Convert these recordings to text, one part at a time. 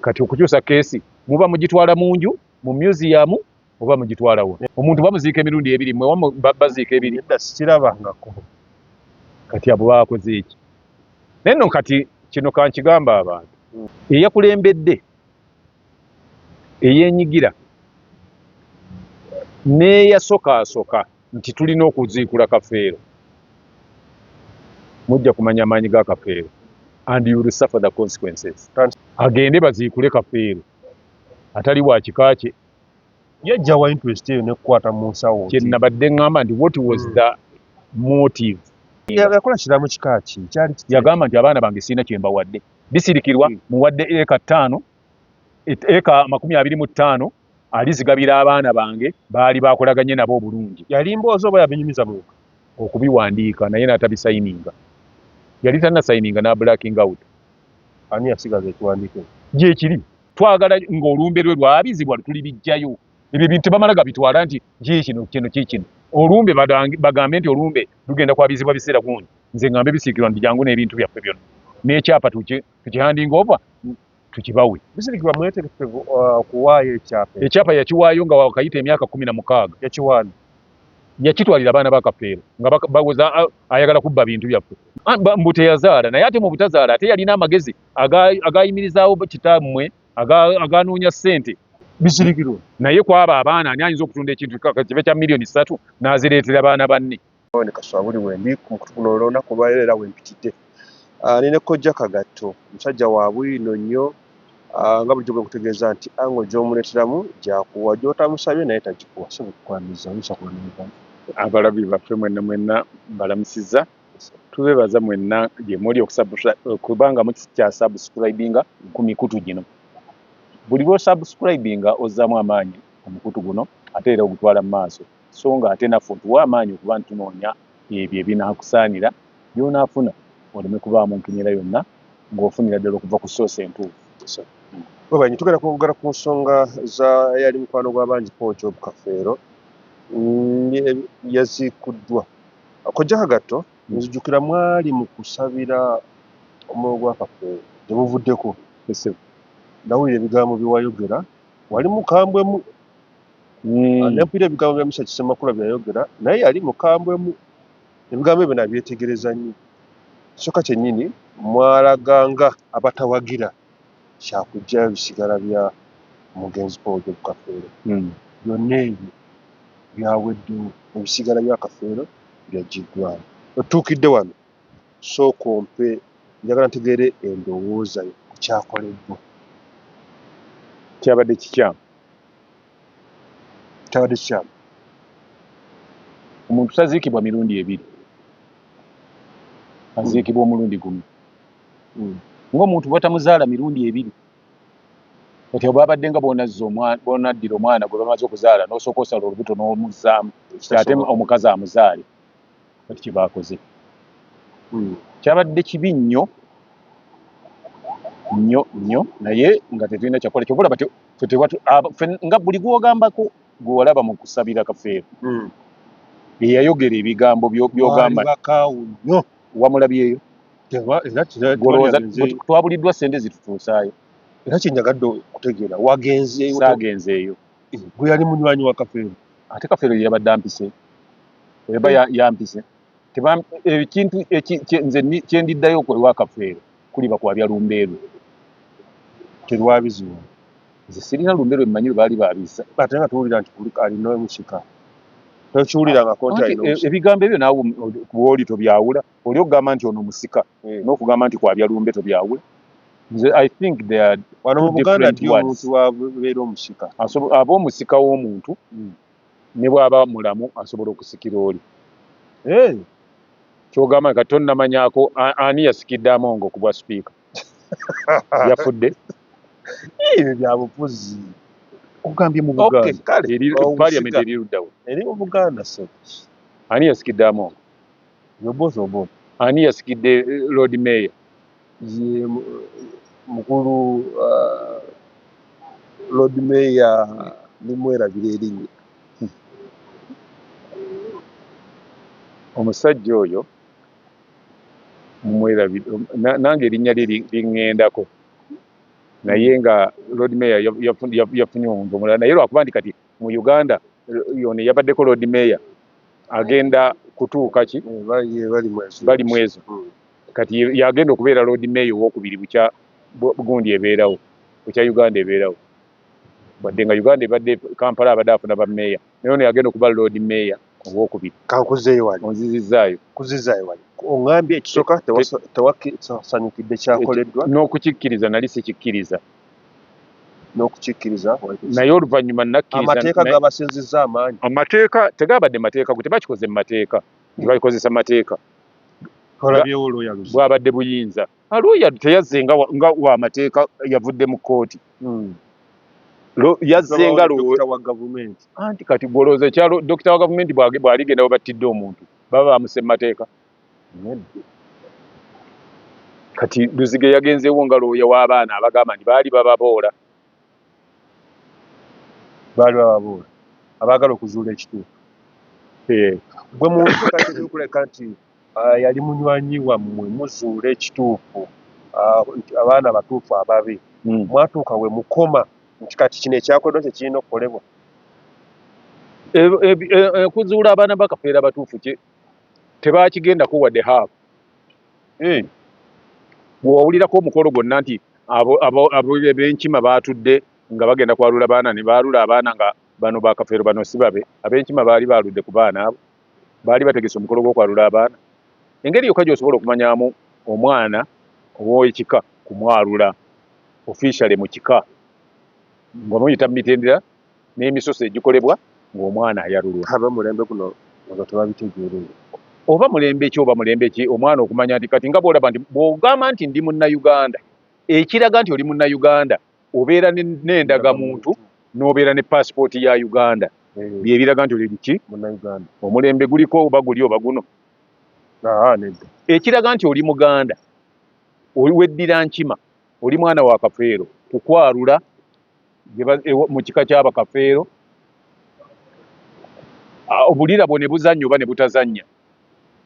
Kati okukyusa keesi muba mugitwala mu nju, mu museum, oba mugitwalawo? Omuntu bamuziika emirundi ebiri, mwe baziika ebiri. Nedda, sikirabangako. Kati abo bakoze eki? Naye nno kati kino kankigamba abantu, eyakulembedde, eyenyigira n'eyasokaasoka nti tulina okuziikula Kafeero, mujja kumanya amaanyi ga Kafeero and you will suffer the consequences. Agende baziikule Kafeero atali wa kika kye. Yajja wa interest eyo nekukwata mu nsawo? Kye nabadde ŋŋamba nti what was the motive? Yakola kiramu kika ki? Kyali kitya? Yagamba nti abaana bange sirina kye mbawadde, bisirikirwa muwadde eka 5, eka 25, alizigabira abaana bange baali bakolaganye nabo obulungi. Yali mboozi oba yabinyumiza muntu? Okubiwandiika, naye n'atabisayininga. Yali tannasayininga n'a blacking out. Ani yasigaza ekiwandiiko? Gyekiri. Twagala ng'olumbe lwe lwabizibwa tulibijjayo. Ebyo ebintu tebamala gabitwala nti kikino kino kikino. Olumbe bagambe nti olumbe lugenda kwabizibwa biseera gundi, nze ngambe bisiikirwa nti jangu n'ebintu byaffe byonna n'ekyapa tukihandinga over tukibawe. Bisirikirwa mwetegefu okuwaayo ekyapa? Ekyapa yakiwaayo nga wakayita emyaka 16. Yakiwaani? Yakitwalira abaana ba Kafeero nga bawoza ayagala kubba bintu byaffe. Mbu teyazaala, naye ate mu butazaala ate yalina amagezi agayimirizaawo kitammwe, aganoonya ssente. Bisirikirwa. Naye kwaba abaana ani ayinza okutunda ekintu kibe kya miliyoni 3 n'azireetera baana banne? Ne Kaswabuli wendi ku mukutu guno olunaku olwaleero era wempitidde. Nina Kojja Kagatto, omusajja wa bwino nnyo, nga bulijjo bwe nkutegeeza nti ango gy'omuleeteramu gy'akuwa, gy'otamusabye naye tagikuwa. So bwekukwaniriza oyinza kuba n'Uganda. Abalabi baffe mwenna mwenna mbalamusizza. Tubebaza mwenna gye muli kubanga mukyasubscribinga ku mikutu gino. Buli lw'osubscribinga ozzaamu amaanyi omukutu guno ate era ogutwala mu maaso. So nga ate naffe otuwa amaanyi okuba nti tunoonya ebyo ebinaakusaanira by'onaafuna oleme kubaamu nkenyera yonna ng'ofunira ddala okuva ku source entuufu. Webanyi tugenda kwogera ku nsonga za eyali mukwano gw'abangi Paul Job Kafeero, yaziikuddwa. Kojja Kagatto, nzijukira mwali mu kusabira omwoyo gwa Kafeero gye buvuddeko. Nawulira ebigambo bye wayogera, wali mukambwemu. Ne mpulira ebigambo bya Musa Kisemakula byayogera, naye yali mukambwemu. Ebigambo ebyo nabyetegereza nnyo. Kisooka kyennyini mwalaganga abatawagira kyakuggyayo bisigala bya mugenzi Paul Job Kafeero. Byonna ebyo byaweddewo, ebisigala bya Kafeero byaggiddwayo. Otuukidde wano, sooka ompe, njagala ntegeere endowooza yo ku kyakoleddwa. Kyabadde kikyamu. Kyabadde kikyamu. Omuntu taziikibwa mirundi ebiri, aziikibwa omulundi gumu. Ng'omuntu bw'atamuzaala mirundi ebiri. Kati babadde nga bw'onaddira omwana gwe bamaze okuzaala n'osooka osala olubuto n'omuzzaamu, ate omukazi amuzaale. Kati kye baakoze kyabadde kibi nnyo nnyo nnyo, naye nga tetulina kyakukola. Kyova olaba nga buli gw'ogambako gwe walaba mu kusabira Kafeero eyayogera ebigambo by'ogamba bakaawu nnyo. Wamulabyeyo? Twabuliddwa ssente zitutuusaayo. Era kyenjagadde okutegeera, wagenzeeyo? Saagenzeeyo. Gwe yali munywanyi wa Kafeero. Ate Kafeero ye yabadde ampise, eba yampise. Ekintu nze kyendiddayo ewa Kafeero kuliba kwabya lumbe lwe. Terwabizibwa? Nze sirina lumbe lwe mmanyi lwe baali baabizza. Ate nga tuwulira nti alina omusika, tokiwulirangako nti alina omusika? Ebigambo ebyo naawe bw'oli tobyawula. Oli okugamba nti ono musika n'okugamba nti kwabya lumbe tobyawula. Nze I think they are Wano mu Buganda ddi omuntu wabeera omusika? Aba omusika w'omuntu ne bw'aba mulamu asobola okusikira oli. Kyogamba kati tonnamanyako ani yasikidde Amongo ku bwa sipiika? Yafudde. Ebyo bya bufuzi. Ogambye mu Buganda. Parliament eri luddawo? Eri mu Buganda se. Ani yasikidde Amongo? Obote Obote. Ani yasikidde Lord Mayor? Ye mukulu Lord Mayor nimwerabira erinnya. Omusajja oyo mumwerabira, nange erinnya lye liŋŋendako. Naye nga Lord Mayor yafunye omuntu omulala, naye lwakuba nti kati mu Uganda yono yabaddeko Lord Mayor agenda kutuuka ki? Bali mwezo. Kati yagenda okubeera Lord Mayor owokubiri bukya gundi ebeerawo, bukya Uganda ebeerawo. Wadde nga Uganda ebadde Kampala abadde afuna ba meeya, naye ono yagenda okuba Lord Mayor owokubiri. Kankuzeeyo wali. Onzizizaayo. Kuzizaayo wali. Oŋŋambye ekisooka tewasanyukidde kyakoleddwa. N'okukikkiriza nali sikikkiriza. N'okukikkiriza. Naye oluvannyuma nakkiriza. Amateeka gabasinzizza amaanyi. Amateeka tegabadde mateeka, gwe tebakikoze mu mateeka. Tebakikozesa mateeka. Olabyewo looya Luzige. Bwabadde buyinza. Looya teyazze nga wa mateeka, yavudde mu kkooti. Yazze nga dokita wa gavumenti. Anti kati gw'olowooza ekyalo dokita wa gavumenti bw'aligenda we battidde omuntu baba bamuse mu mateeka. Kati Luzige yagenzeewo nga looya w'abaana abagamba nti baali bababoola. Baali bababoola abaagala okuzuula ekituufu. Gwe muntu kati okuleka nti yali munywanyi wammwe muzuula ekituufu, abaana batuufu ababe. Mwatuuka we mukoma nti kati kino ekyakoleddwa kye kirina okukolebwa. Okuzuula abaana ba Kafeero abatuufu tebakigendako wadde haafu. Bw'owulirako omukolo gwonna nti ab'enkima baatudde nga bagenda kwalula baana, ne baalula abaana nga bano ba Kafeero bano si babe. Ab'enkima baali baaludde ku baana abo, baali bategese omukolo gw'okwalula abaana. Engeri yokka gy'osobola okumanyamu omwana ow'ekika kumwalula officially mu kika, nga muyita mu mitendera n'emisoso egikolebwa ng'omwana ayalulwa. Ab'omulembe guno nga tebabitegeereye. Oba mulembe ki oba mulembe ki, omwana okumanya nti kati nga bw'olaba nti bw'ogamba nti ndi Munnayuganda, ekiraga nti oli Munnayuganda obeera n'endagamuntu n'obeera ne paasipooti ya Uganda. Byebiraga nti oli ki? Munnayuganda. Omulembe guliko oba guli oba guno. Nedda. Ekiraga nti oli Muganda, oli weddira nkima, oli mwana wa Kafeero, kukwalula mu kika ky'Abakafeero. Obulira bwo ne buzannya oba ne butazannya,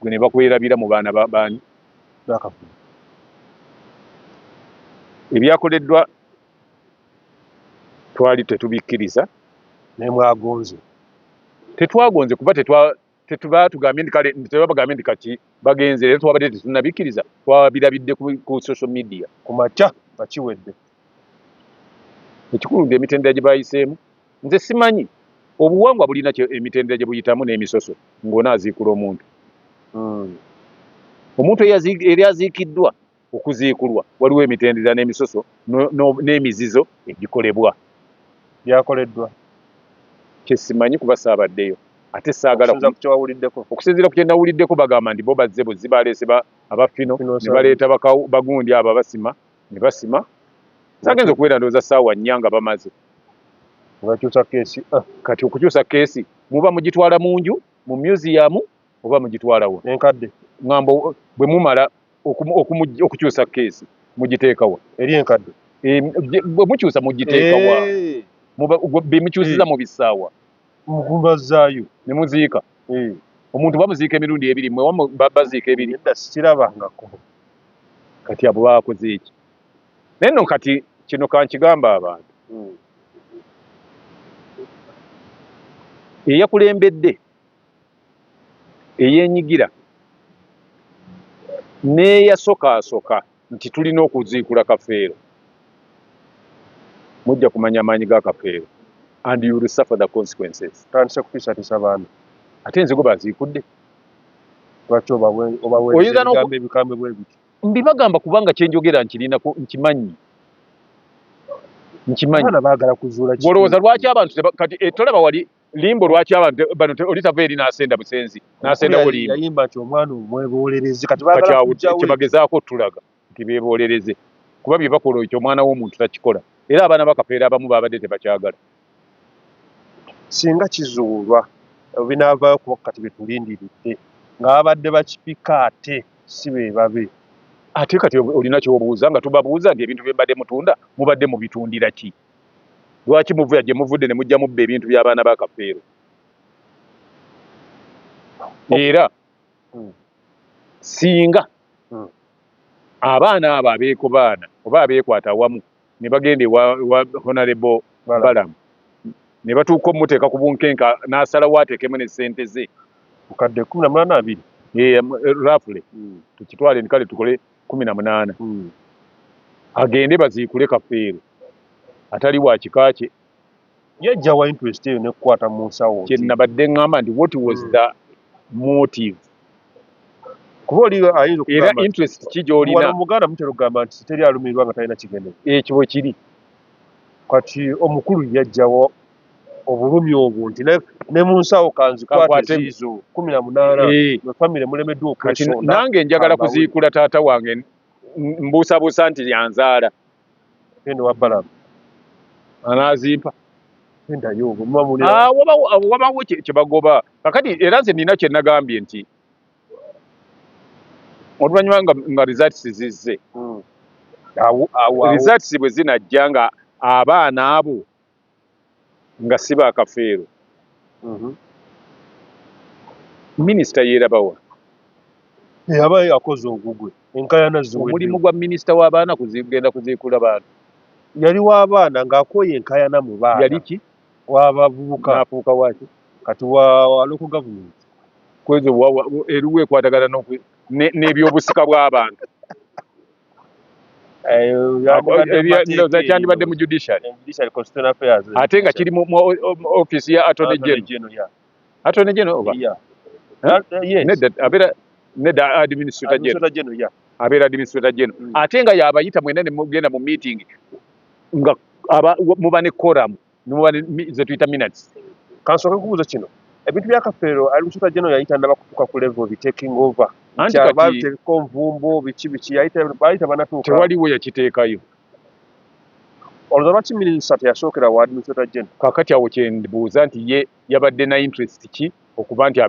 gwe ne bakwerabira mu baana baani? Bakafeero. Ebyakoleddwa twali tetubikkiriza. Naye mwagonze. Tetwagonze kuba tetubatugambye nti kale, tebabagambye nti kati bagenze, era twabadde tetunnabikkiriza, twabirabidde ku social media. Ku makya nga kiwedde. Ekikulu nti emitendera gye bayiseemu, nze simanyi obuwangwa bulina emitendera gye buyitamu n'emisoso ng'onaaziikula omuntu. Omuntu eri aziikiddwa okuziikulwa, waliwo emitendera n'emisoso n'emizizo egikolebwa. Byakoleddwa. Kye simanyi kuba saabaddeyo. Ate saagala Okusinziira ku kye wawuliddeko. Okusinziira ku kye nawuliddeko bagamba nti bo bazze buzzi, baleese abafino, Fino ne baleeta bagundi abo abasima, ne basima. Zagenze okubeera ndowooza ssaawa 4 nga bamaze. Ne bakyusa keesi. Kati okukyusa keesi muba mugitwala mu nju, mu museum, oba mugitwala wa? Enkadde. Ngamba bwe mumala okukyusa keesi mugiteeka wa? Eri enkadde. Bwe mukyusa mugiteeka wa? Bye mukyusiza mu bisaawa. Mukubazaayo. Ne muziika. Omuntu bamuziika emirundi ebiri, mmwe wamu baziika ebiri. Nedda sikirabangako. Kati abo bakoze eki? Naye nno kati kino kankigamba abantu. Eyakulembedde, eyeenyigira, n'eyasokaasoka nti tulina okuziikula Kafeero. Mujja kumanya amaanyi ga Kafeero and you will suffer the consequences. Tandise kutiisatiisa baana. Ate enzigo baziikudde. Lwaki obaweereza Oyinza ebigambo ebikambwe bwe bityo? Mbibagamba kubanga kye njogera nkirinako, nkimanyi. Nkimanyi. Abaana baagala kuzuula ki? Bw'olowooza lwaki abantu kati, tolaba wali limbo lwaki abantu bano oli tava eri n'asenda busenzi, n'asendawo Omukulu limbo. yayimba nti omwana omweboolereze, kati Kati baagala awo kujjawo kye bagezaako otulaga nti beeboolereze. Kuba bye bakola ekyo omwana w'omuntu takikola. Era abaana ba Kafeero abamu baabadde tebakyagala. Singa kizuulwa, binaavaayo kuba kati bye tulindiridde, nga babadde bakipika ate si be babe. Ate kati olina ky'obuuza nga tubabuuza nti ebintu bye mbadde mutunda mubadde mubitundira ki? Lwaki muvuya gye muvudde ne mujja mubba ebintu by'abaana ba Kafeero? Era singa abaana abo abeekobaana oba abeekwata awamu Ne bagenda ewa Honorable Balaam ne batuuka omuteeka ku bunkenka, n'asalawo ateekemu ne ssente ze. Bukadde 18 2. Roughly tukitwale kale tukole 18, agende baziikule Kafeero atali wa kika kye. Yajja wa interest eyo nekukwata mu nsawo? Kye nabadde ŋŋamba nti what was the motive? Kuba oli ayinza Era interest ki gy'olina? Wano Muganda mutera okugamba nti teri alumirirwa nga talina kigendero. Ekyo bwe kiri. Kati omukulu yajjawo obulumi obwo nti ne mu nsawo kanzikwate ziizo 18, mwe famire mulemeddwa okwesonda. Nange njagala kuziikula taata wange, mbuusabuusa nti yanzaala. Genda wa Balamu. Anaazimpa? Gendayo. Wabawo kye bagoba kakati. Era nze nina kye nagambye nti oluvannyuma nga results zizze, results bwe zinajja nga abaana abo nga si bakafeero, minisita yeerabawa? Aba akoze ogugwe, enkayana ziwedde. Omulimu gwa minisita w'abaana kugenda kuziikula baana? Yali w'abaana ng'akooye enkayana mu baana. Yali ki? W'abavubuka. N'afuuka waaki? Kati wa local government. Kwezo eriwo ekwatagana n'ebyobusika bw'abantu, kyandibadde mu judiciary, ate nga kiri mu office ya Attorney General. Attorney General oba nedda, abeera nedda, Administrator General, abeera Administrator General, ate nga yabayita mwena ne mugenda mu meeting nga muba ne quorum, muba ze tuyita minutes. Kansooke nkubuuza kino: ebintu bya Kafeero, Administrator General yayita ndaba kutuuka ku level bi taking over? Anti kati bateeko nvumbo biki biki, bayita banatuuka. Tewaliwo yakiteekayo. Olowooza lwaki minisita teyasookera wa Administrator General? Kakati awo kyembuuza nti ye yabadde na interest ki okuba nti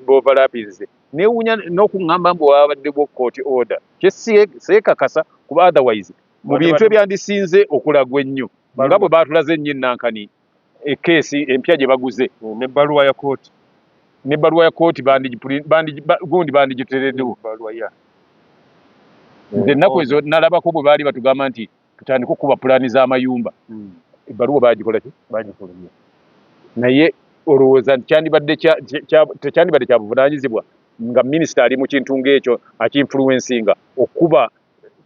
overlapinze? Newuunya n'okuŋŋamba mbu wabaddewo court order, kyeseekakasa kuba otherwise mu bintu ebyandisinze okulagwa ennyo nga bwe baatulaze ennyo ennankani ekeesi empya gye baguze. Nebbaluwa ya kooti. Nebbaluwa ya kooti gundi bandigitereddewo. Nze ennaku ezo nalabako bwe baali batugamba nti tutandike okukuba pulaani z'amayumba, ebbaluwa bagikola ki? Bagifulumya. Naye olowooza nti tekyandibadde kya buvunaanyizibwa nga minisita ali mu kintu ng'ekyo akiinfluencinga okuba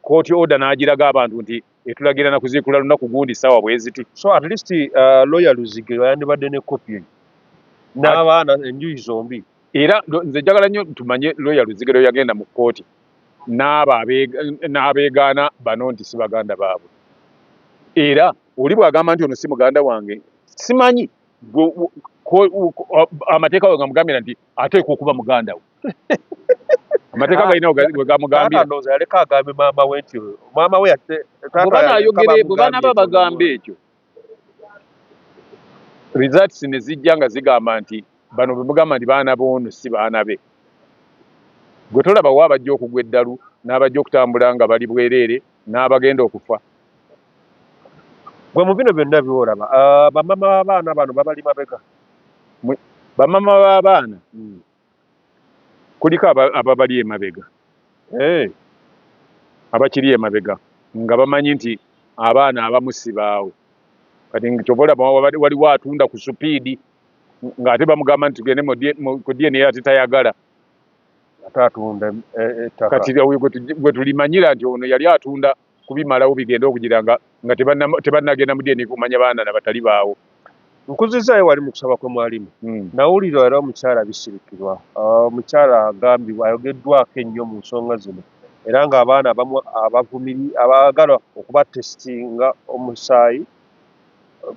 court order n'agiraga abantu nti etulagira na kuziikula lunaku gundi ssaawa bwe ziti? So at least lawyer Luzige yandibadde ne kopi eyo n'abaana enjuyi zombi. Era nze njagala nnyo tumanye lawyer Luzige lwe yagenda mu kkooti n'abo n'abeegaana bano nti si baganda baabwe. Era oli bw'agamba nti ono si muganda wange, simanyi amateeka we gamugambira nti ateekwa okuba muganda we, amateeka galina we gamugambira. Ndowooza yaleka agambe maama we nti maama we bwe banaaba bagamba ekyo, results ne zijja nga zigamba nti bano bwe mugamba nti baana b'ono si baana be, gwe tolabawo abajja okugwa eddalu n'abajja okutambula nga bali bwereere n'abagenda okufa. Gwe mu bino byonna by'olaba, bamama b'abaana bano babali mabega? Bamama b'abaana kuliko ababali emabega, abakiri emabega nga bamanyi nti abaana abamu si baawe. Kati kyova olaba waliwo atunda ku speed ng'ate bamugamba nti tugende ku DNA ate tayagala. Ate atunda ettaka. Kati gwe tulimanyira nti ono yali atunda kubimalawo bigende okugira nga tebannagenda mu DNA kumanya baana nabatali baawo. Nkuzizaayo wali mu kusaba kwe mwalimu. Nawulira era omukyala Bisirikirwa, omukyala agambibwa ayogeddwako ennyo mu nsonga zino, era ng'abaana abamu abavumiri abaagala okubatesitinga omusaayi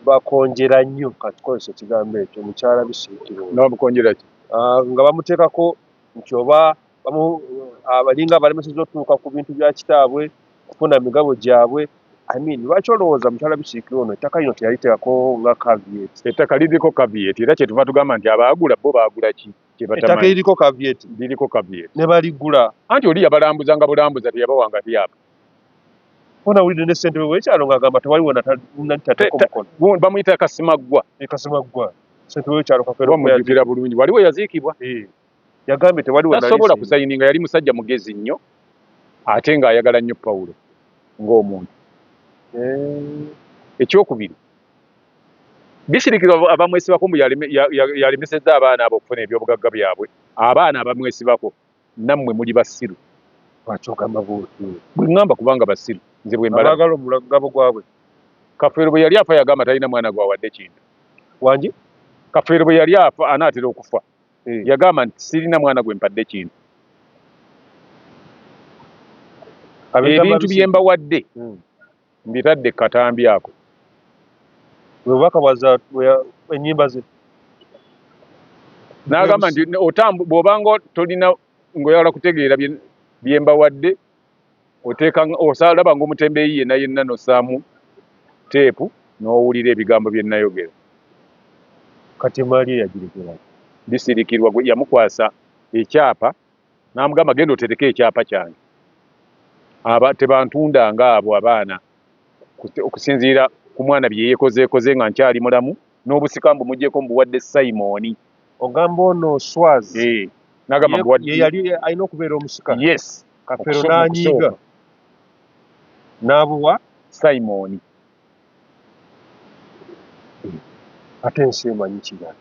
bakonjera nnyo, katukozesa ekigambo ekyo, omukyala Bisirikirwa. Nabamukonjera ki? Nga bamuteekako nti oba abalinga abalemeseza otuuka ku bintu bya kitaabwe, kufuna migabo gyabwe. I mean, lwaki olowooza mukyala Bisirikirwa ono ettaka lino teyaliteekako nga caveat? Ettaka liriko caveat, era kyetuva tugamba nti abaagula bo baagula ki? Ettaka liriko caveat. Liriko caveat. Ne baligula. Anti oli yabalambuza nga bulambuza, teyabawanga byapa. Onawulidde ne ssentebe w'ekyalo ng'agamba tewaliwo natateeko mukono. Bamuyita Kasimaggwa. Kasimaggwa, ssentebe w'ekyalo Kafeero. Bamujjukira bulungi, waliwo yaziikibwa. Yagambye tewaliwo. Tasobola kusayininga. Yali musajja mugezi nnyo ate ng'ayagala nnyo Pawulo ng'omuntu. Ekyokubiri, Bisirikirwa abamwesibako mbu yalemesezza abaana abo okufuna ebyobugagga byabwe. Abaana abamwesibako nammwe muli basiru. Lwaki ogamba bw'otyo? Bwe ŋŋamba kubanga basiru, nze bwe mbalaba. Abaagala omugabo gwabwe. Kafeero bwe yali afa yagamba talina mwana gwawadde kintu. Wangi? Kafeero bwe yali afa anaatera okufa yagamba nti sirina mwana gwe mpadde kintu. Ebintu bye mbawadde mbitadde katambi ako. Bwe bubaka bwaza ennyimba ze. N'agamba nti bw'obanga tolina ng'oyagala kutegeera bye mbawadde, oteeka osalaba ng'omutembeeyi yenna yenna n'ossaamu teepu n'owulira ebigambo bye nnayogera. Kati emaali ye yagirekera. Bisirikirwa yamukwasa ekyapa n'amugamba genda otereke ekyapa kyange. Aba tebantundanga abo abaana okusinziira ku mwana bye yeekozeekoze nga nkyali mulamu n'obusika mbu muggyeko mbuwadde Simoni. Ogamba ono Swazi. N'agamba mbuwadde. Ye yali alina okubeera omusika. Yes. Kafeero n'anyiiga. N'abuwa Simoni. Ate ensi emanyi kirala.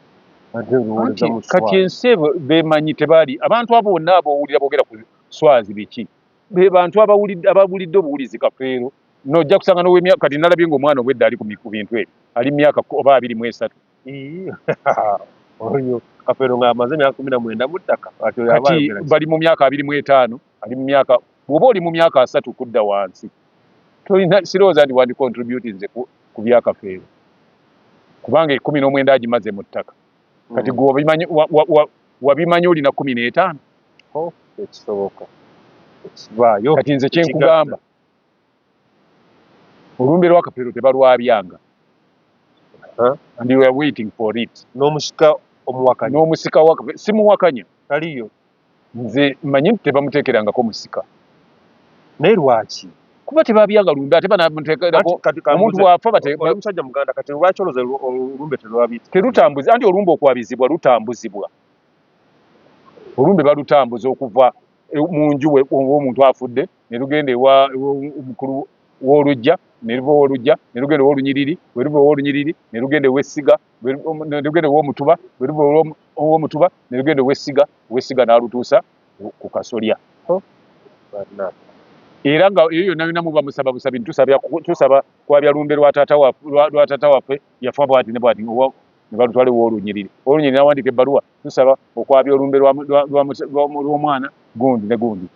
Ate ndowooza mu Kati ensi beemanyi tebaali abantu abo bonna ab'owulira boogera ku Swazi biki? Be bantu abawulidde obuwulizi Kafeero. N'ojja kusanga n'ow'emyaka kati nalabye ng'omwana obwedda ali ku bintu ebyo ali mu myaka oba 23. Oyo Kafeero ng'amaze emyaka 19 mu ttaka. Kati bali mu myaka 25, ali mu myaka bw'oba oli mu myaka 30 kudda wansi. Tolina sirowooza nti wandi contributinze ku bya Kafeero. Kubanga 19 agimaze mu ttaka. Kati gwe wabimanyi olina 15. Oh, ekisoboka. Ekivaayo. Kati nze kye nkugamba. Olumbe lwa Kafeero tebalwabyanga. And we are waiting for it. N'omusika omuwakanya. N'omusika wa Kafeero simuwakanya. Taliyo. Nze mmanyi nti tebamuteekerangako musika. Naye lwaki? Kuba tebabyanga lumbe ate banamuteekerako omuntu bw'afa oli musajja muganda kati lwaki olowooza olumbe terwabita? Terutambuzi anti olumbe okwabizibwa lutambuzibwa. Olumbe balutambuza okuva mu nju w'omuntu afudde ne lugenda ewa omukulu w'oluggya ne luva ow'oluggya ne lugenda ow'olunyiriri bwe luva ow'olunyiriri ne lugenda ew'essiga ne lugenda ow'omutuba bwe luva ow'omutuba ne lugenda ow'essiga ow'essiga n'alutuusa ku kasolya. Era nga eyo yonna yonna muba musaba busabi tusaba kwabya lumbe lwa taata waffe yafa bw'ati ne bw'ati ne balutwala ew'olunyiriri. Olunyiriri n'awandiika ebbaluwa tusaba okwabya olumbe lw'omwana gundi ne gundi.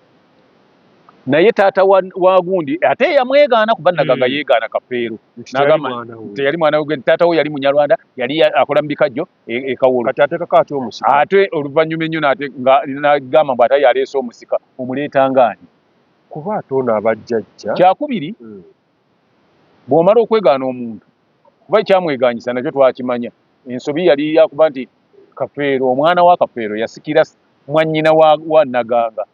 Naye taata wa gundi ate yamwegaana kuba Naganga yeegaana Kafeero. N'agamba teyali mwana we, taata we yali Munyarwanda, yali akola mu bikajjo e Kawolo. Kati ateekako atya omusika? Ate oluvannyuma ennyo n'agamba mbu ate yaleese omusika, omuleeta ng'ani? Kuba ate ono abajjajja. Kyakubiri, bw'omala okwegaana omuntu, kuba ekyamwegaanyisa nakyo twakimanya, ensobi yali yakuba nti Kafeero, omwana wa Kafeero yasikira mwannyina wa Naganga.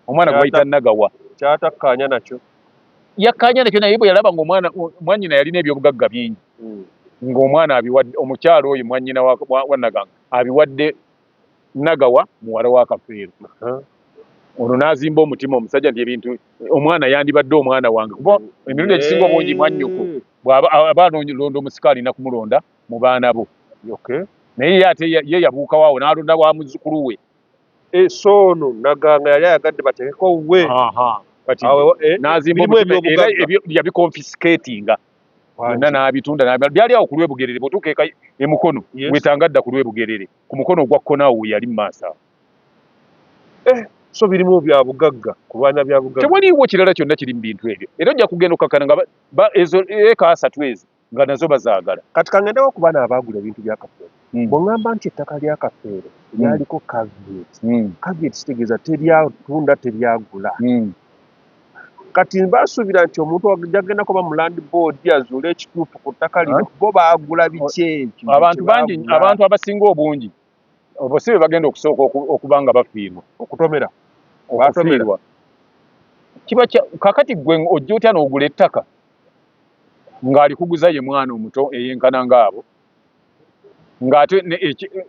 Omwana gwe bayita Nagawa. Kyatakkaanya nakyo. Yakkaanya nakyo naye bwe yalaba ng'omwana mwannyina yalina ebyobugagga bingi. Ng'omwana abiwadde omukyalo oyo mwannyina wa Naganga abiwadde Nagawa muwala wa Kafeero. Ono n'azimba omutima omusajja nti ebintu omwana yandibadde omwana wange kuba emirundi egisinga obungi mwannyoko bw'aba aba alonda omusika alina kumulonda mu baana bo. Naye ye ate ye yabuukawo awo n'alonda wa muzzukulu we. So ono Naganga yali ayagadde bateekeko we. Kati n'azimba omutima era yabikonfisikeetinga. Byonna n'abitunda byali awo ku Lwebugerere bw'otuuka e Mukono wetanga dda ku Lwebugerere ku mukono ogwa kkono awo we yali mu maaso awo. So birimu bya bugagga kulwanya bya bugagga. Tewaliiwo kirala kyonna kiri mu bintu ebyo era ojja kugenda okkakkana nga ezo eka 3 ezo nga nazo bazaagala. Kati kangendewo ku baana abaagula ebintu bya Kafeero. Bw'oŋŋamba nti ettaka lya Kafeero lyaliko caveat. Caveat kitegeeza teryatunda teryagula. Kati basuubira nti omuntu ajja kuba mu land board azuule ekituufu ku ttaka lino bo baagula biki ekyo. Abantu bangi, abantu abasinga obungi obo si be bagenda okusooka okuba nga bafiirwa. Okutomera. Okufiirwa. Kiba kakati ggwe ojja otya n'ogula ettaka ng'alikuguza ye mwana omuto eyenkana ng'abo ng'ate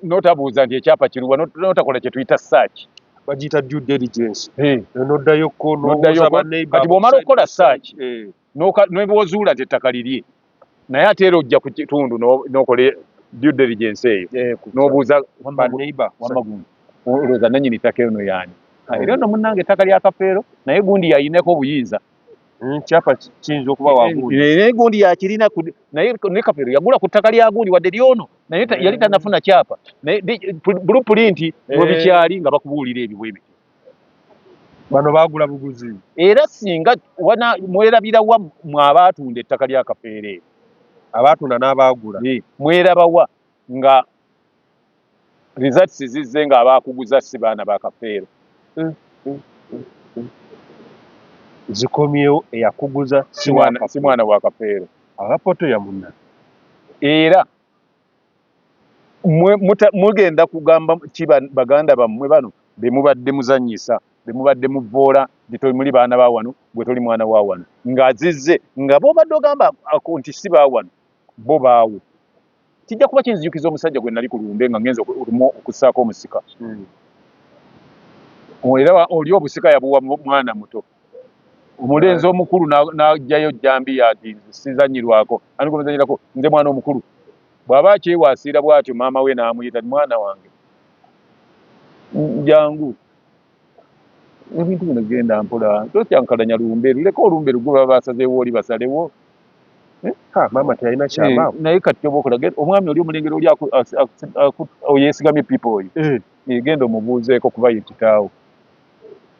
n'otabuuza nti ekyapa kiruwa n'otakola kye tuyita search. Bagiyita due diligence. N'oddayoko n'obuuza ba neighbor. Kati bw'omala okukola search Nebwozuula nti ettaka lirye, naye ate era ojja ku kitundu n'okola due diligence eyo, n'obuuza wamma gundi, olowooza nannyini ttaka eno yaani? Era nno munnange ettaka lya Kafeero, naye gundi yayinako obuyinza. Kyapa kiyinza okuba wagundi. Naye gundi yakirina, naye ne Kafeero yagula ku ttaka lya gundi wadde lyono, naye yali tannafuna kyapa, naye blueprint bwe bikyali nga bakubuulira ebyo bwe bityo. Bano baagula buguzi. Era singa wana mwerabirawa mwe abaatunda ettaka lya Kafeero eryo? Abaatunda n'abaagula. Mwerabawa nga results zizze nga abaakuguza si baana ba Kafeero? Zikomyewo, eyakuguza si mwana wa Kafeero. Abapoto ya munna. Era mugenda kugamba ki baganda bammwe bano be mubadde muzannyisa, be mubadde muvoola nti muli baana ba wano, gwe toli mwana wa wano, ng'azizze nga b'obadde ogamba nti si ba wano, bo baawo? Kijja kuba kinzijukiza omusajja gwe nali ku lumbe nga ngenza olumu okussaako omusika. Era oli obusika yabuwa mwana muto, omulenzi omukulu n'aggyayo jambiya nti sizannyirwako, ani gwemuzannyirako, nze mwana omukulu. Bw'aba akyewaasiira bw'atyo, maama we n'amuyita, "Mwana wange, jangu, ebintu bino genda mpola, tokyankalanya lumbe, luleke olumbe lugwe, baba basazeewo oli basalewo." Maama teyalina kyama. Naye kati kyoba okola, omwami oli omulengero oli yeesigamye pipa oyo, genda omubuuzeeko kuba ye kitaawo.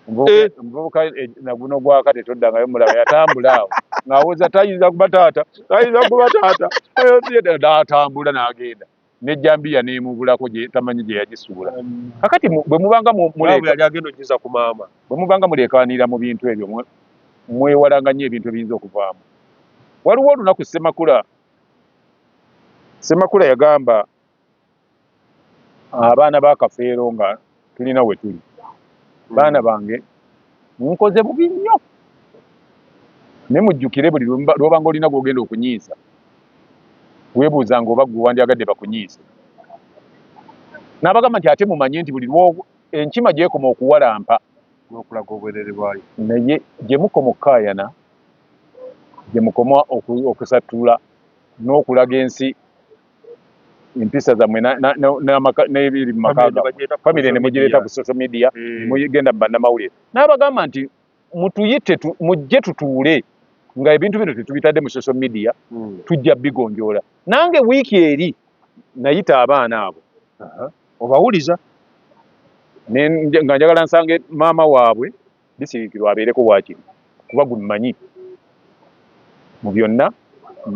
Omuvubuka naguno gwaka tetoddangayo mulaba, yatambula awo ng'awoza tayinza kuba taata, tayinza kuba taata, n'atambula n'agenda n'ejjambiya n'emubulako tamanyi gye yagisuula. Kakati bwe mubanga yali agenda ogiza ku maama. Bwe mubanga muleekaanira mu bintu ebyo, mwewalanga nnyo ebintu ebiyinza okuvaamu. Waliwo olunaku Ssemakula yagamba abaana ba Kafeero nga tulina we tuli, "Baana bange, nkoze bubi nnyo, naye mujjukire buli lw'obanga olina gw'ogenda okunyiiza, weebuuzanga oba gwe wandyagadde bakunyiize." N'abagamba nti ate mumanye nti buli enkima gy'ekoma okuwalampa n'okulaga obwerere bwayo, naye gye mukoma okukaayana, gye mukoma okusattula n'okulaga ensi empisa zammwe n'ebiri mu maka gammwe, famire ne mugireeta ku social media, mugenda mu bannamawulire. N'abagamba nti mutuyite, mujje tutuule nga ebintu bino tetubitadde mu social media, tujja bigonjoola. Nange wiiki eri nayita abaana abo. Obawuliza? Nga njagala nsange maama waabwe Bisirikirwa abeereko waakiri, kuba gwe mmanyi mu byonna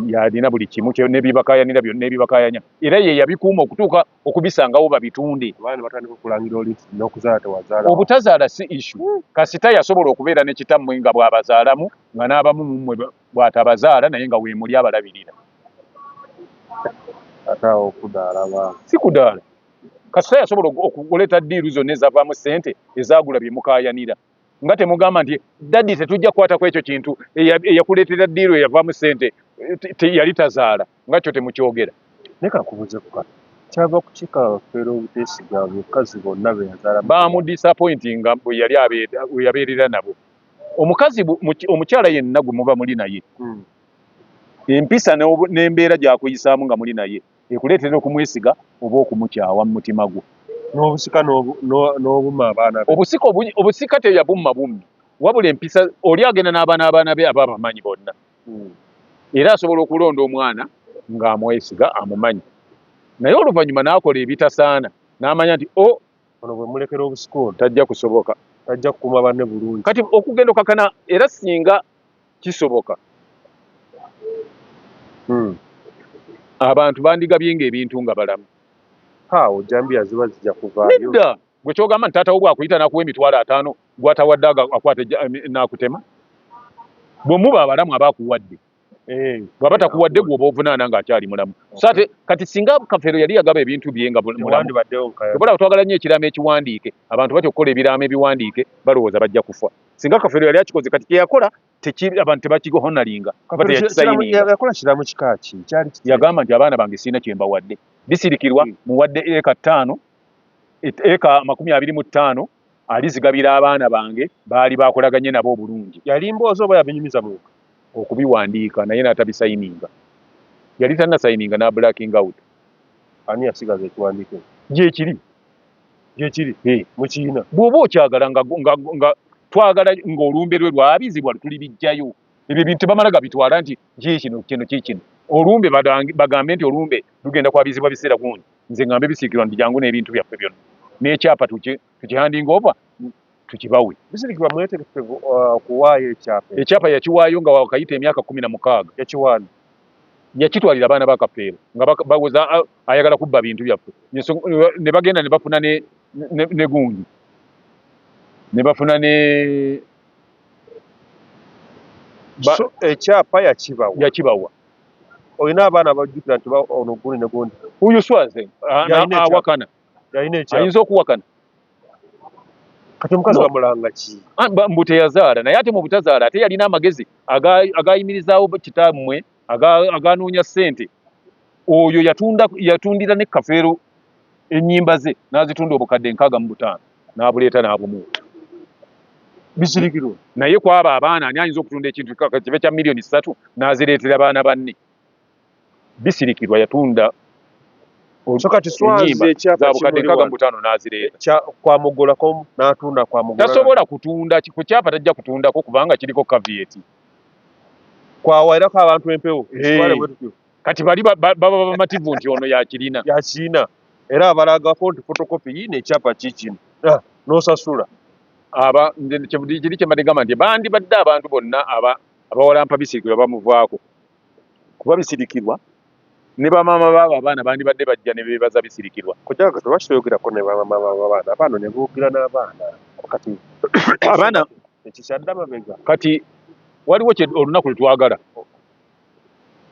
yalina buli kimu n'ebibakayanira byonna ebibakayanya, era ye yabikuuma okutuuka okubisangawo babitunde. Abaana batandika okulangira oli n'okuzaala tewazaala. Obutazaala si issue, kasita yasobola okubeera ne kitammwe nga bw'abazaalamu, nga n'abamu mummwe bw'atabazaala, naye nga weemuli abalabirira. Ate awo okudaala ba Si kudaala, kasita yasobola okuleeta deal zonna ezavaamu ssente ezaagula bye mukaayanira, nga temugamba nti daddy tetujja kukwatako ekyo kintu, eyakuleetera deal eyavaamu ssente yali tazaala, nga kyo temukyogera. Naye kankubuuze ku kano, kyava ku kikafeera obuteesiga bukazi bonna be yazaala? Bamudisappointinga bwe yali bwe yabeerera nabo. Omukazi omukyala yenna gwe muba muli naye, empisa n'embeera gy'akuyisaamu nga muli naye ekuleetera okumwesiga oba okumukyawa mu mutima gwo. N'obusika n'obuma abaana be. Obusika obusika teyabumma bummi, wabula empisa. Oli agenda n'abaana, abaana be aba abamanyi bonna, era asobola okulonda omwana ng'amwesiga, amumanyi, naye oluvannyuma n'akola ebitasaana n'amanya nti o Ono bwe mulekera obusika ono tajja kusoboka, tajja kukuuma banne bulungi. Kati okugenda okakana, era singa kisoboka, abantu bandigabye ebintu nga balamu. Awo jambiya ziba zijja kuvaayo. Nedda, gwe kyogamba nti taata wo bwakuyita n'akuwa 50,000, gwatawadde akwata n'akutema? Bwe muba abalamu aba akuwadde, bw'aba takuwadde gwe oba ovunaana ng'akyali mulamu. So ate kati singa Kafeero yali yagaba ebintu bye nga mulamu, Tewandibaddewo nkaya. Obalaba twagala nnyo ekiraamo ekiwandiike. Abantu batya okukola ebiraamo ebiwandiike, balowooza bajja kufa. Singa Kafeero yali akikoze, kati kyeyakola abantu tebakihonalinga kuba teyakisayininga. Yakola kiraamo kika ki? Kyali kitya? Yagamba nti abaana bange sirina kye mbawadde, Bisirikirwa muwadde eka 5, eka 25, alizigabira abaana bange baali bakolaganye nabo obulungi. Yali mboozi oba yabinyumiza muntu? Okubiwandiika naye n'atabisayininga. Yali tannasayininga n'a blacking out. Ani yasigaza ekiwandiiko ekyo? Gyekiri. Gyekiri? Eh. Mukiina? Bw'oba okyagala nga, nga, nga twagala ng'olumbe lwe lwabizibwa tulibijjayo. Ebyo ebintu tebamala gabitwala nti kikino kino kikino. Olumbe bagambe nti olumbe lugenda kwabizibwa biseera gundi. Nze ngambe bisiikirwa nti jangu n'ebintu byaffe byonna. N'ekyapa tukihandinga over tukibawe. Bisirikirwa mwetegefu okuwaayo ekyapa? Ekyapa yakiwaayo nga wakayita emyaka 16. Yakiwaana? Yakitwalira abaana ba Kafeero nga bawoza ayagala kubba bintu byaffe. Ne bagenda ne bafuna ne gundi. Ne bafuna ne So ekyapa yakibawa? Yakibawa. Olina abaana abajjukira nti ono gundi ne gundi? Oyo Swaze awakana. Yalina ekyapa. Ayinza okuwakana. Kati omukazi bamulanga ki? Mbu teyazaala, naye ate mu butazaala ate yalina amagezi agayimirizaawo kitammwe, aganoonya ssente. Oyo yatundira ne Kafeero ennyimba ze n'azitunda obukadde 65 n'abuleeta n'abumuwa. Bisirikirwa. Naye kwabo abaana ani ayinza okutunda ekintu kibe kya miliyoni 3 n'azireetera baana banne? Bisirikirwa yatunda So kati Swazi ekyapa za bukadde 65 n'azireeta. Kwamugolako n'atunda kwamugola. Tasobola kutunda ku kyapa, tajja kutundako kubanga kiriko caveat. Kwawairako abantu empewo. Kati bali baba bamativu nti ono yakirina. Yakirina. Era abalagako nti photocopy yiino ekyapa kikino. N'osasula. Aba kiri kye mbadde gamba nti bandibadde abantu bonna abawalampa Bisirikirwa bamuvaako. Kuba Bisirikirwa ne bamaama baabo abaana bandibadde bajja ne beebaza Bisirikirwa. Kojja Kato, lwaki toyogerako ne bamaama b'abaana? Abaana ne boogera n'abaana. Kati abaana ekikyadda mabega. Kati waliwo olunaku lwe twagala.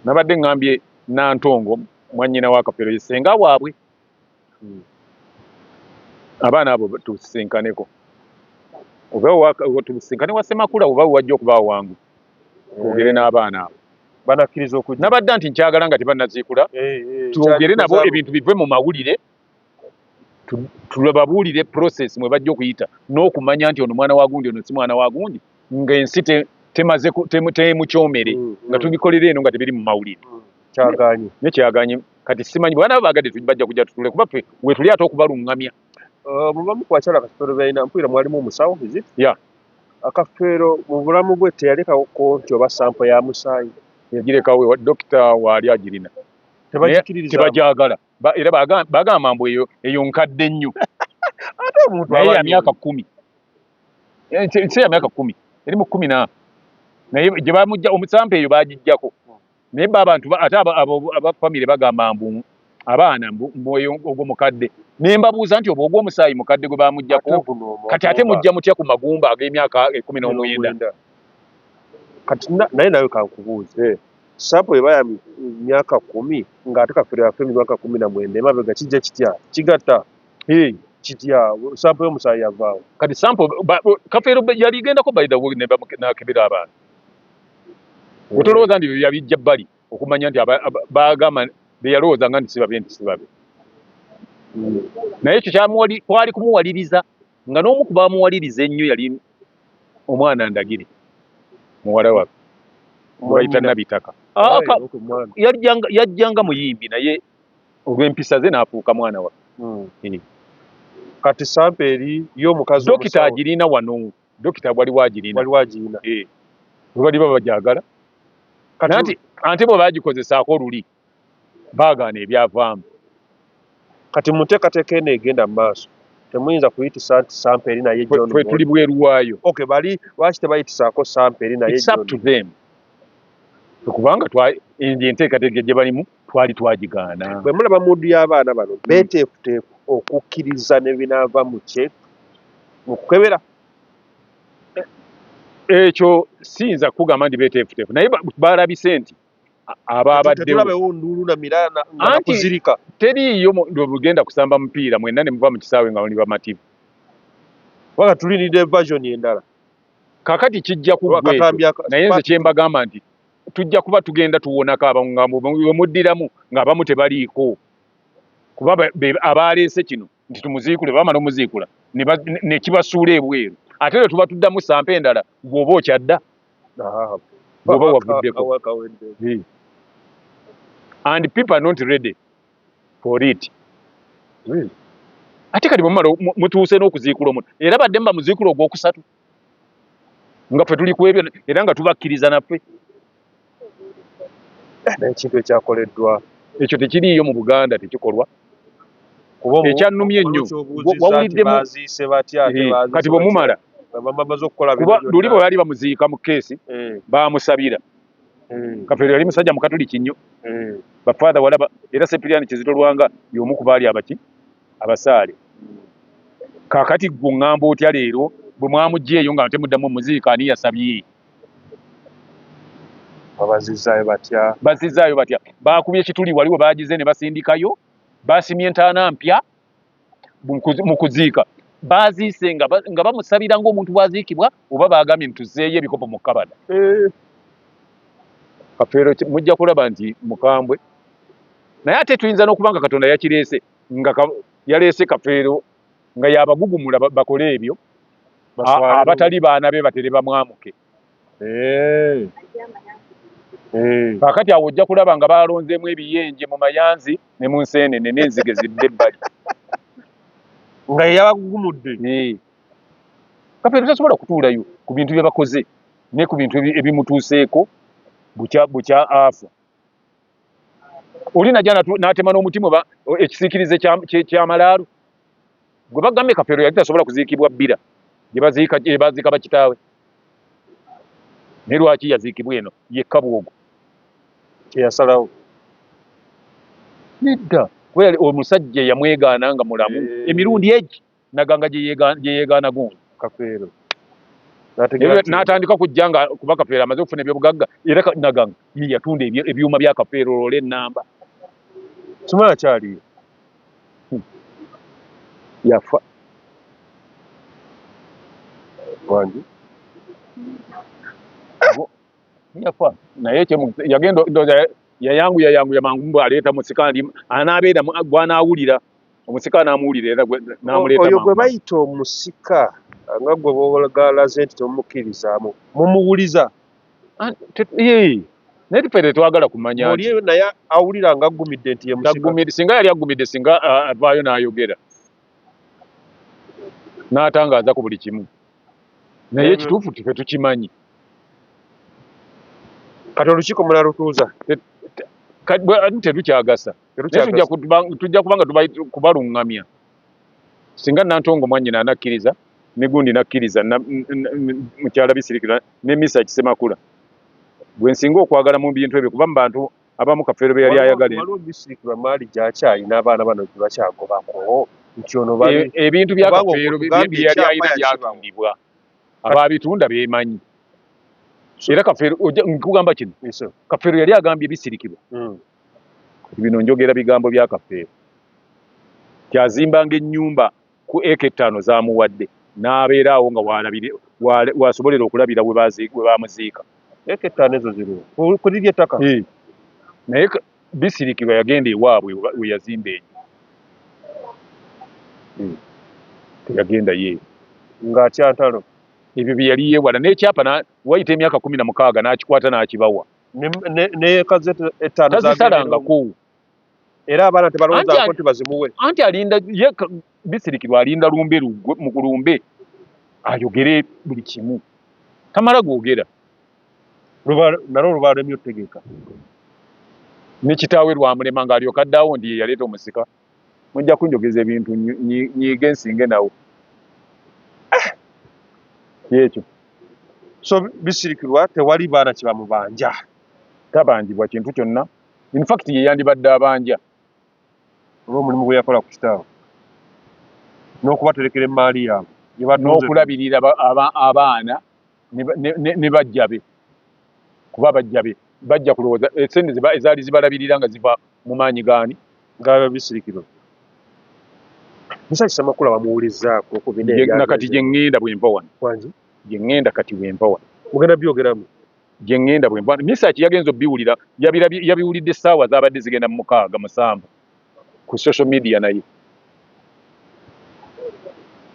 Nabadde ŋŋambye Nantongo mwannyina wa Kafeero ye ssenga waabwe. Abaana abo tusisinkaneko. Oba tusinkane wa Ssemakula oba wajja okubaawo wangu. Twogere n'abaana abo. Banakkiriza okujja? Nabadde nti nkyagala nga tebannaziikula. Twogere nabo ebintu bive mu mawulire. Tubabuulire process mwe bajja okuyita n'okumanya nti ono mwana wa gundi, ono si mwana wa gundi, ng'ensi temaze temukyomere, nga tubikolera eno nga tebiri mu mawulire. Kyagaanye. Ne kyagaanye. Kati simanyi bwe banaaba baagadde bajja kujja tutule kuba ffe we tuli ate okubalungamya. Mubamu ku bakyala Kafeero byalina, mpulira mwalimu omusawo, is it? Yeah. Kafeero mu bulamu bwe teyalekako nti oba sample ya musaayi. Yagirekawo, dokita waali agirina. Tebagikiririza. Tebagyagala. Era bagamba mbu eyo nkadde nnyo. Ate omuntu Naye ya aba myaka 10. Si ya myaka 10. Eri mu 10 na. Naye gye bamujja omusampa eyo bagiggyako. Naye bo abantu ate aba family bagamba mbu abaana mbu eyo ogwo mukadde. Ne mbabuuza nti oba ogw'omusaayi mukadde gwe bamuggyako, Ate guno omugumba. Kati ate mujja mutya ku magumba ag'emyaka 19? Kati naye nawe kankubuuze. Sample eba ya myaka 10 ng'ate Kafeero yafa emyaka 19 emabega kijja kitya? Kigatta? Kitya? Sample y'omusaayi yavaawo. Kati sample Kafeero yali igendako by the way ne n'akebera abaana. Otolowooza nti yabijja bbali okumanya nti bagamba be yalowoozanga nti si babe nti si babe. Naye ekyo kwali kumuwaliriza nga n'omu ku baamuwaliriza ennyo yali omwana Ndagire muwala waffe. Bayita Nabitaka. Yajjanga muyimbi naye olw'empisa ze n'afuuka mwana waffe. Kati sample eri y'omukazi Dokita omusawo. agirina wano. Dokita waliwo agirina. Waliwo agirina. Bwe bali baba bagyagala. Kati Nanti ate bwe baagikozesaako oluli baagaana ebyavaamu. Kati mu nteekateeka eno egenda mu maaso temuyinza kuyitisa nti sample eri naye John Ffe tuli bweru waayo. Okay, bali lwaki tebayitisaako sample eri naye It's up John? to them. Kubanga enteekateeka gye balimu twali twagigaana. Bwe mulaba mood y'abaana bano beeteefuteefu okukkiriza ne binaava mu kye mu kukebera. Ekyo siyinza kugamba nti beeteefuteefu naye balabise nti abaabaddewo. Tetulabewo nduulu na mirala nga Anti nakuzirika. Teriiyo lugenda kusamba mupiira mwenna ne muva mu kisaawe nga muli bamativu. Kubanga tulinidde version endala. Kaakati kijja kuggwa ekyo. Akatambi aka- Naye nze kye mbagamba nti tujja kuba tugenda tuwonako abamu nga bwe muddiramu ng'abamu tebaliiko. Kuba abaleese kino nti tumuziikule, bamala omuziikula ne kibasuula ebweru. Ate lwe tuba tuddamu sample endala gw'oba okyadda. Bw'oba wavuddeko. And people are not ready for it. Really? Ate kati bwemumala mutuuse n'okuziikula omuntu, era badde muba muziikula ogwokusatu nga ffe tuli ku ebyo era nga tubakkiriza naffe. Naye ekintu ekyakoleddwa ekyo tekiriiyo mu Buganda, tekikolwa. Ekyannumye ennyo, wawuliddemu baziise batya? Kati bwe mumala bamaze okukola kuba luli bwe baali bamuziika mu keesi, baamusabira. Kafeero yali musajja mukatoliki nnyo, bafaatha walaba, era Sepiriani Kizito Lwanga y'omu ku baali abaki abasaale. Kaakati ggwe oŋŋamba otya leero bwe mwamuggyeeyo nga temuddamu muziika, ani yasabye? Babazizaayo batya? Bazizaayo batya? Baakubye ekituli wali we baagize ne basindikayo, basimye entaana mpya mu kuziika. Baziise nga bamusabira ng'omuntu bw'aziikibwa, oba baagambye nti tuzzeeyo ebikopo mu kabada? Kafeero mujja kulaba nti mukambwe, naye ate tuyinza n'okuba nga Katonda yakireese, nga yaleese Kafeero nga yabagugumula bakole ebyo, abatali baana be batere bamwamuke. Kaakati awo ojja kulaba nga balonzeemu ebiyenje mu mayanzi ne mu nseenene n'enzige zidde ebbali. Nga yabagugumudde. Kafeero tasobola kutuulayo ku bintu bye bakoze ne ku bintu ebimutuuseeko bukya afa. Oli najja n'atema n'omutima oba ekisiikirize ky'amalaalo. Gwe bagambye Kafeero yali tasobola kuziikibwa Bbira gye baziika bakitaawe. Naye lwaki yaziikibwa eno yekka bwogo? Kyeyasalawo. Nedda, kuba omusajja yamwegaana nga mulamu emirundi egi Naganga gye yeegaana gundi. Kafeero. N'atandika kujja nga kuba Kafeero amaze okufuna ebyobugagga, era Naganga ye yatunda ebyuma bya Kafeero olwo ennamba. Simanyi akyaliyo. Yafa. Wangi? Yafa. Naye yagenda yayanguya mangu mbu aleeta musika ndi anaabeera gw'anaawulira. Omusika anaamuwulira era n'amuleeta Oyo gwe bayita omusika nga gwe bw'ogalaze nti temumukkirizaamu, mumuwuliza. Naye ffe tetwagala kumanya nti Oli naye awulira nga aggumidde nti ye musika. Singa yali aggumidde, singa avaayo n'ayogera n'atangaaza ku buli kimu. Naye ekituufu ffe tukimanyi. Kati olukiiko munalutuuza? Terukyagasa. Tujja kubanga kubaluŋŋamya. Singa Nantongo mwannyina anakkiriza, ne gundi nakkiriza, mukyala Bisirikirwa ne Misa Kisemakula. Gwe nsinga okwagala mu bintu ebyo, kuba mu bantu abamu Kafeero be yali ayagala. Waliwo Bisirikirwa maali gy'akyalina abaana bano gye bakyagobako nti ono bali Ebintu bya Kafeero bye yali alina byatundibwa. Abaabitunda beemanyi. Era Kafeero, nkugamba kino, Kafeero yali agambye Bisirikirwa. Bino njogera bigambo bya Kafeero. Kyazimbanga ennyumba ku eka 5 zaamuwadde, n'abeera awo nga wasobolera okulabira we baamuziika. Eka 5 ezo ziriwo ku liri ettaka? Naye Bisirikirwa yagenda ewaabwe we yazimba enju. Teyagenda ye. Ng'atya ntalo. Ebyo bye yali yeewala n'ekyapa wayita emyaka 16 n'akikwata n'akibawa. N'eka ze 5 tazisalangako. Era abaana tebalowoozaako nti bazimuwe. Anti alinda ye Bisirikirwa alinda lumbe mu kulumbe ayogere buli kimu. Tamala gwogera. Nalwo luba lemye otutegeeka. Ne kitaawe lwamulema ng'alyoka addaawo nti ye yaleeta omusika. Mujja kunjogeza ebintu nyiige nsinge nawo. Kyekyo. So Bisirikirwa tewali baana kye bamubanja. Tabanjibwa kintu kyonna. In fact ye yandibadde abanja. Olw'omulimu gwe yakola ku kitaawe. N'okubaterekera emmaali yaabwe. N'okulabirira abaana ne bajja be. Kuba bajja be bajja kulowooza essente ezaali zibalabirira nga ziva mu maanyi gaani? Nga Bisirikirwa. Musa Kisemakula bamuwulizzaako ku bino ebya Nakati gye ŋŋenda bwe nva wano. Wangi? Gye ŋŋenda kati bwe nva wano. Mugenda byogeramu? Gye ŋŋenda bwe nva wano. Misaki yagenze obbiwulira, yabiwulidde essaawa zaabadde zigenda mu 6 7 ku social media naye.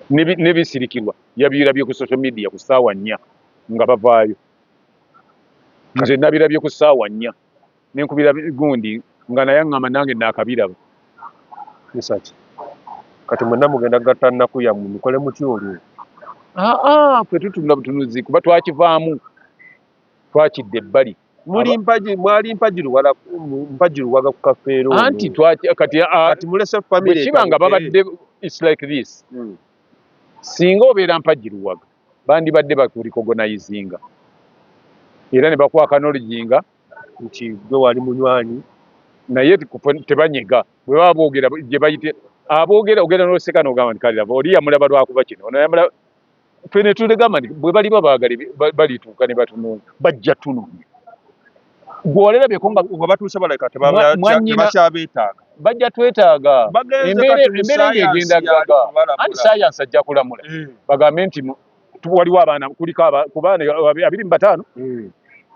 Ne Bisirikirwa yabirabye ku social media ku ssaawa 4 nga bavaayo. Nze nabirabye ku ssaawa 4 nenkubira gundi nga naye aŋŋamba nange naakabiraba. Misaki, kati mwenna mugenda gatta nnaku yammwe mukole mutya olwo? Aa, ffe tutunula butunuzi kuba twakivaamu, twakidda ebbali. Muli mpagi, mwali mpagi luwala, mpagi luwaga ku kafeero. Anti twaki kati kati mulese family bwe kiba nga babadde, it's like this. Singa obeera mpagi luwaga, bandibadde bakurecognizinga era ne bakuwa acknowledginga nti gwe wali munywanyi, naye tebanyega. Bwe baba boogera gye bayite aboogera, ogenda n'oseka n'ogamba nti kale oli yamulaba lwakuba kino, ono yamulaba. Ffe ne tulegamba nti bwe baliba baagala balituuka ne batunoonya, bajja tunoonya. Gwe walerabyeko nga nga batuuse balabika tebakyabeetaaga. Bajja twetaaga. Embeera ng'egenda gaga, anti sayansi ajja kulamula. Bagambe nti waliwo abaana, kuliko ku baana 25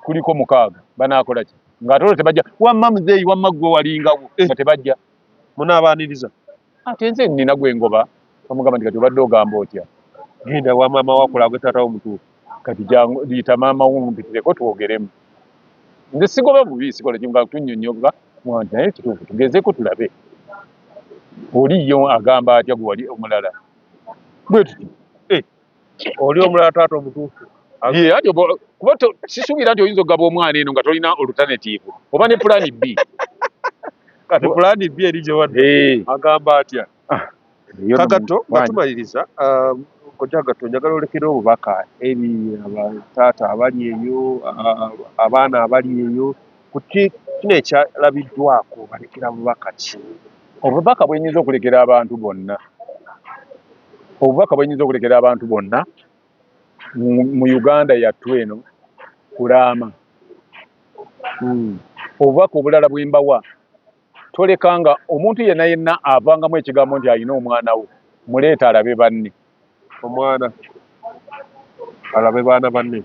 kuliko 6, banaakola ki? Ng'ate olwo tebajja wamma muzeeyi, wamma ggwe walingawo, nga tebajja. Munaabaaniriza. Ate nze nnina gwe ngoba, bamugamba nti kati obadde ogamba otya? Genda wa maama wakola gwe taata wo mutuufu. Kati jangu yita maama wo mumpitireko twogeremu. Nze sigoba bubi, sikola kimu nga tunnyonnyoka nti naye kituufu tugezeeko tulabe. Oli yo agamba atya gwe wali omulala? Bwe tutyo. Oli omulala taata omutuufu. Ye, anti kuba sisuubira nti oyinza okugaba omwana eno nga tolina alternative oba ne plan B. Kati plan B eri gye wadde. Agamba atya? Kagatto nga tumaliriza, Kojja Kagatto, njagala olekere obubaka eri abataata abali eyo, abaana abali eyo, ku kino ekyalabiddwako, balekera bubaka ki? Obubaka bwe nnyinza okulekera abantu bonna, obubaka bwe nnyinza okulekera abantu bonna mu Uganda yattu eno, kulaama. Obubaka obulala bwe mbawa, tolekanga omuntu yenna yenna avangamu ekigambo nti alina omwana wo, muleeta alabe banne. Omwana alabe baana banne.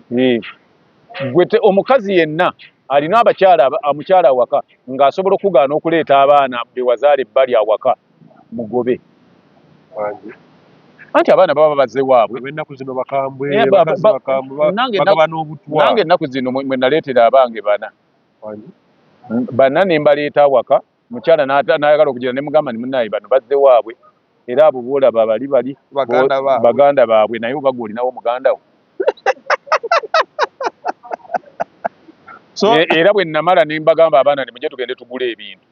Gwe omukazi yenna alina abakyala, omukyala awaka ng'asobola okugaana okuleeta abaana be wazaala ebbali awaka, mugobe. Anti abaana baba bazze waabwe. Ab'ennaku zino bakambwe, abakazi bakambwe, bagaba n'obutwa. Nange ennaku zino mwe naleetera abange bana. Bana ne mbaleeta awaka, mukyala n'ayagala okugira ne mugamba nti munnaye bano bazze waabwe, era abo b'olaba bali bali baganda baabwe, naye oba gwe olinawo muganda wo. Era bwe namala ne mbagamba abaana ne mujje tugende tugule ebintu,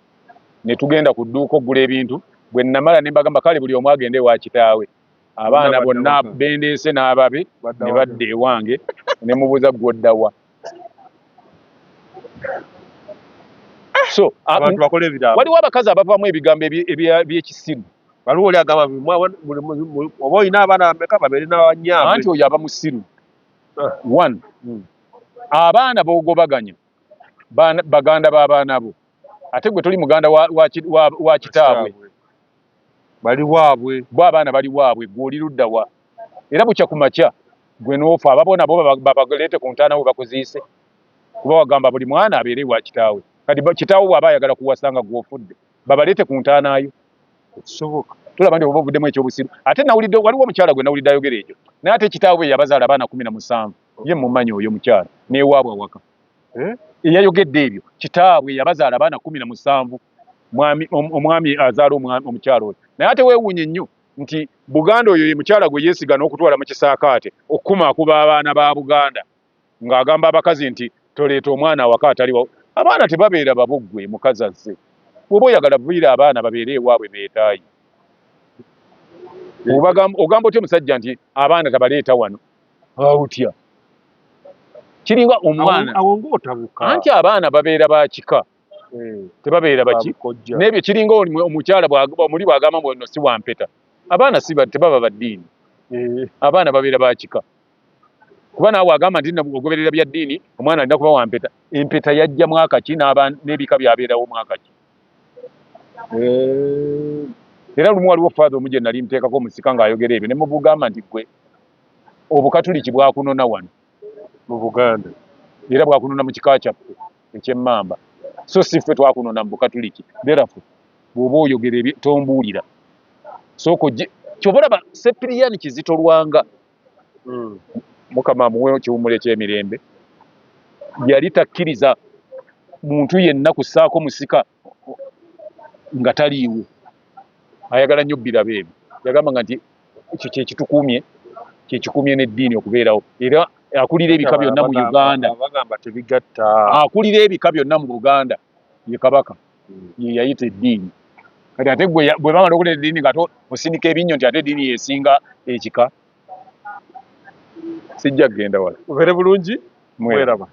ne tugenda ku dduuka okugula ebintu. Bwe namala ne mbagamba kale buli omu agende ewa kitaawe, abaana bonna bendeese n'ababe ne badda ewange, ne mubuuza ggwe odda wa? So waliwo abakazi abavaamu ebigambo ebyekisiru. Waliwo oli agamba oba olina abaana bameka babeere n'abannyaabwe. Anti oyo aba musiru. One, abaana b'ogobaganya baganda b'abaana bo, ate gwe toli muganda wa kitaabwe. Bali waabwe. Bo abaana bali waabwe, gwe oli ludda wa? Era bukya ku makya gwe n'ofa, ababo nabo babaleete ku ntaana we bakuziise, kuba wagamba buli mwana abeere wa kitaawe. Kati kitaawe bw'aba ayagala kuwasa nga gw'ofudde, babaleete ku ntaana yo. Ekisoboka. Tulaba nti oba ovuddemu ekyobusiru. Ate nawulidde waliwo omukyala gwe nawulidde ayogera ekyo, naye ate kitaawe yabazaala abaana 17, ye mumanyi oyo mukyala n'ewaabwe awaka. Eyayogedde ebyo kitaabwe yabazaala abaana 17, omwami azaala omukyala oyo. Naye ate weewuunye nnyo nti Buganda oyo ye mukyala gwe yeesiga n'okutwala mu kisaakaate okukumakuba abaana ba Buganda, ng'agamba abakazi nti toleeta omwana awaka ataliwo. Abaana tebabeera babo ggwe mukazi azze. Bw'oba oyagala viira abaana babeere ewaabwe beetaayi. Ogamba otya omusajja nti abaana tabaleeta wano? Otya? Kiringa omwana. Awo ng'otabuka. Anti abaana babeera ba kika. Tebabeera baki. N'ebyo kiringa omukyala omuli bw'agamba mbu ono si wa mpeta. Abaana si tebaba ba ddiini. Abaana babeera ba kika. Kuba naawe agamba nti ogoberera bya ddiini, omwana alina kuba wa mpeta. Empeta yajja mwaka ki n'ebika byabeerawo mwaka ki? Era lumu waliwo father omu gye nali nteekako omusika ng'ayogera ebyo, ne mubugamba nti ggwe obukatuliki bwakunona wano mu Buganda, era bwakunona mu kika kyaffe eky'emmamba, so si ffe twakunona mu bukatuliki. Therefore bw'oba oyogera ebyo tombuulira. Sooka ojje ky'oba olaba Sepiriyani Kizito Lwanga, Mukama amuwe ekiwummulo eky'emirembe. Yali takkiriza muntu yenna kussaako musika nga taliiwo. Ayagala nnyo birabo ebyo. Yagamba nga nti ekyo kyekitukuumye, kyekikuumye n'eddiini okubeerawo. Era akulira ebika byonna mu Uganda. Bagamba tebigatta. Akulira ebika byonna mu Buganda ye Kabaka, ye yayita eddiini. Kati ate gwe bwe bamala okuleeta eddiini nga ate osindika ebinnyo nti ate eddiini yesinga ekika. Sijja kugenda wala. Mubeere bulungi, mweraba.